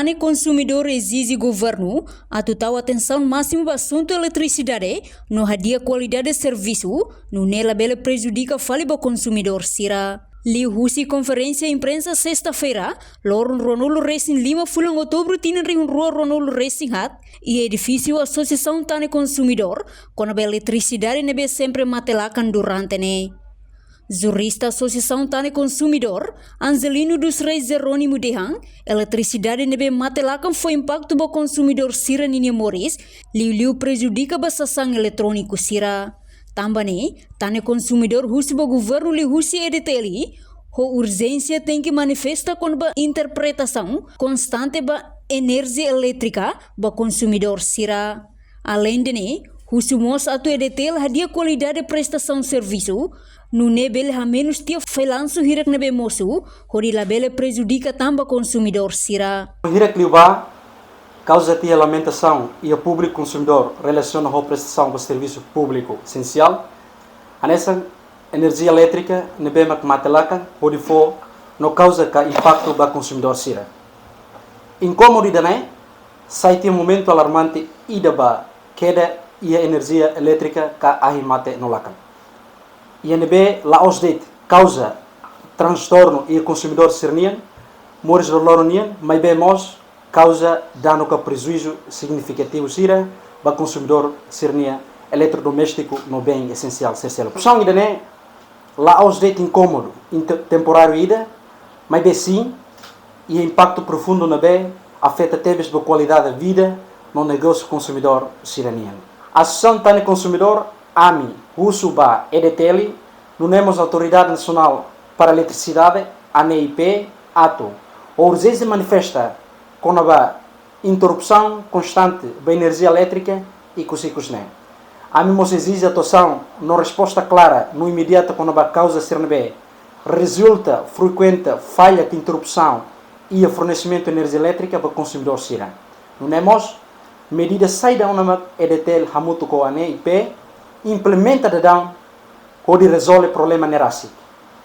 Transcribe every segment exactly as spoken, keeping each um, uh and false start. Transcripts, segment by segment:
Tane konsumidór ezije governu atu tau atensaun másimu ba asuntu eletrisidade no hadi'a kualidade servisu, nune'e labele prejudika fali ba konsumidór sira. Liuhusi konferénsia imprensa sesta-feira, loron ruanulu resin lima fulan outubru tinan rihun rua ruanulu resin haat, iha edifísiu Asosiasaun Tane Konsumidór, kona-ba eletrisidade ne'ebé sempre mate-lakan durante ne'e. Jurista Asosiasaun Tane Konsumidór, Angelino dos Reis Jerónimo dehan, eletrisidade ne'ebé mate-lakan fó impaktu ba konsumidór sira ninia moris, liuliu prejudika ba sasán eletróniku sira. Tanba ne'e, Tane Konsumidór husu ba governu liuhusi E D T L, ho urjénsia tenke manifesta kona-ba interpretasaun konstante ba enerjia elétrika ba konsumidór sira. Aleinde ne'e, husu mós atu E D T L hadi'a kualidade prestasaun servisu, nune'e bele hamenus tiha fallansu hirak ne'ebé mosu, hodi labele prejudika tan ba konsumidór sira. Hirak liubá, kauza tiha lamentasaun iha públiku konsumidór relasiona ho prestasaun ba servisu públiku esensiál, hanesan enerjia elétrika ne'ebé mak mate-lakan hodi fó no kauza ka impaktu ba konsumidór sira. Inkómodu ida-ne'e sai tiha momentu alarmante ida ba keda iha enerjia elétrika ka ahi mate no lakan. Iha ne'ebé la'ós de'it kauza transtornu iha konsumidór sira-nian moris loroloron nian, maibé mós kauza danu ka prejuízu signifikativu sira ba konsumidór sira-nia eletrodoméstiku no bem esensiál sira seluk. Situasaun ida-ne'e la'ós de'it inkómodu inte-, temporáriu ida, maibé sin iha impaktu profundu ne'ebé afeta tebes ba kualidade vida no negósiu konsumidór sira-nian. Asosiasaun Tane Konsumidór, ami, husu ba E D T L, nune'e mós Autoridade Nasionál para Eletrisidade, ANEELP, atu ho urjénsia manifesta kona-ba interrupsaun konstante ba enerjia elétrika ikus-ikus ne'e. Ami mós ezije atuasaun no resposta klara no imediata kona-ba kauza sira ne'ebé rezulta frekuente falla ka interrupsaun iha fornesimentu enerjia elétrika ba konsumidór sira. Nune'e mós, medida saida ona mak E D T L hamutuk ho ANEELP implementa daudaun hodi rezolve problema ne'e rasik,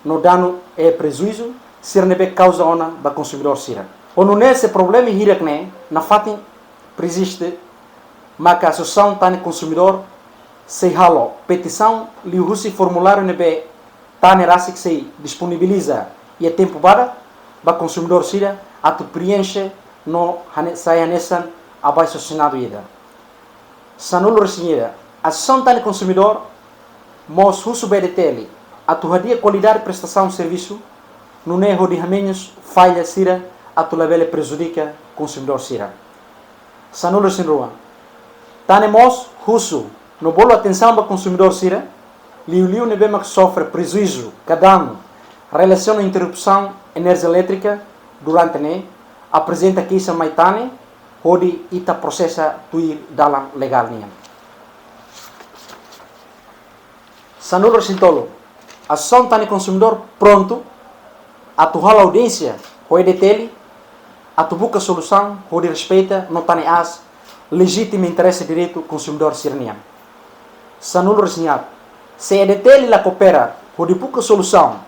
no danu i prejuízu sira ne'ebé kauza ona ba konsumidór sira. Ho nune'e, se problema hirak-ne'e nafatin persiste, maka Asosiasaun Tane Konsumidór sei halo petisaun liuhusi formuláriu ne'ebé Tane rasik sei disponibiliza iha tempu badak ba konsumidór sira atu preenxe no hane-, sai hanesan abaixo-assinado ida. Sanulu-resin-ida, Asosiasaun Tane Konsumidór mós husu ba E D T L atu hadi'a kualidade prestasaun servisu, nune'e hodi hamenus falla sira atu labele prejudika konsumidór sira. Sanulu-resin-rua, Tane mós husu no bolu atensaun ba konsumidór sira, liuliu ne'ebé mak sofre prejuízu ka danu relasiona interrupsaun enerjia elétrika durante ne'e, aprezenta keixa mai Tane, hodi ita prosesa tuir dalan legál nian. Sanulu-resin-tolu, Asosiasaun Tane Konsumidór prontu atu halo audiénsia ho E D T L atu buka solusaun hodi respeita no tane aas lejítimu interese direitu konsumidór sira-nian. Sanulu-resin-haat, se E D T L la koopera hodi buka solusaun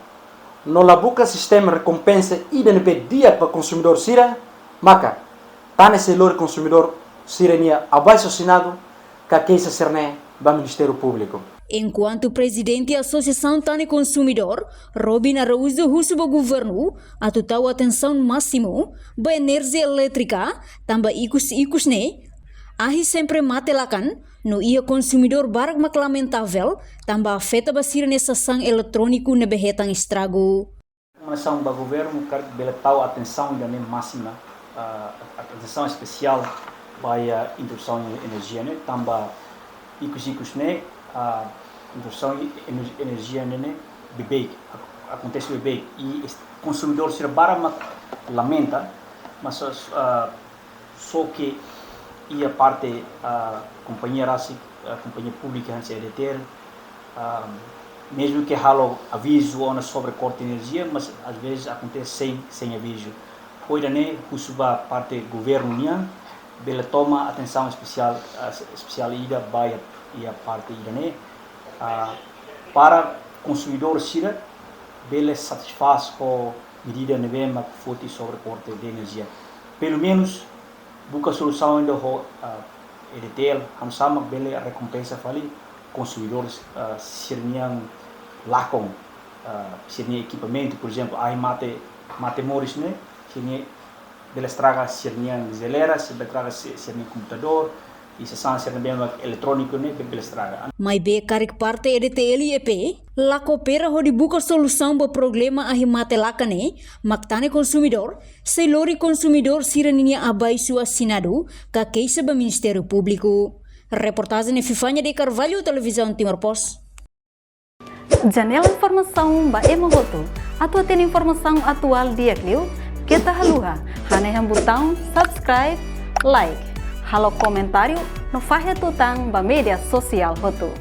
no la buka sistema rekompensa ida ne'ebé di'ak ba konsumidór sira, maka Tane sei lori konsumidór sira-nia abaixo-assinado ka keixa sira-ne'e ba Ministériu Públiku. Enkuantu Prezidente Asosiasaun Tane Konsumidór, Robin Araújo, husu ba governu atu tau atensaun másimu ba enerjia elétrika, tanba ikus-ikus ne'e ahi sempre mate-lakan, no iha konsumidór barak mak lamentavel, tanba afeta ba sira-nia sasán eletróniku ne'ebé hetan estragu. Rekomendasaun ba governu karik bele tau atensaun ida-ne'e másima, ah, atensaun espesiál ba iha interrupsaun enerjia ne'e, tanba ikus-ikus ne'e, ah, interrupsaun ener-, enerjia ne'e, ne'e beibeik, ak-, akontese beibeik. I es-, konsumidór sira barak mak lamenta, mas, ah, só ke iha parte, ah, kompañia rasik, ah, kompañia públika hanesan E D T L, ah, mezmu ke halo avizu ona sobre korte enerjia, mas às vezes akontese sein, sein avizu. Ho ida-ne'e husu ba parte governu nian, bele toma atensaun espesiál, ah, espesiál ida ba iha, iha parte ida-ne'e, ah, para konsumidór sira bele satisfás ho medida ne'ebé mak foti sobre korte de enerjia. pelumenus buka solusaun ainda ho, ah, E D T L, hanesan mak bele rekompensa fali konsumidór, ah, sira-nian lakon, ah, sira-nia ekipamentu, por ezemplu, ahi mate, mate moris ne'e, sira-nia bele estraga sira-nian jeleira, sira bele estraga si-, sira-nian komputadór, i sasán sira-ne'ebé mak eletróniku ne'e bele estraga. Maibé karik parte E D T L i E P la koopera hodi buka solusaun ba problema ahi mate lakan ne'e, mak tane konsumidór, sei lori konsumidór sira-ninia abaisu asinadu ka keixa ba Ministériu Públiku. Reportajen Epifania de Carvalho, Televizaun Timor Post. Janela informasaun ba ema hotu. Atu hatene informasaun atuál di'ak liu, keta haluha hanehan butaun subscribe, like, halo komentáriu no fahe tutan ba média sosiál hotu.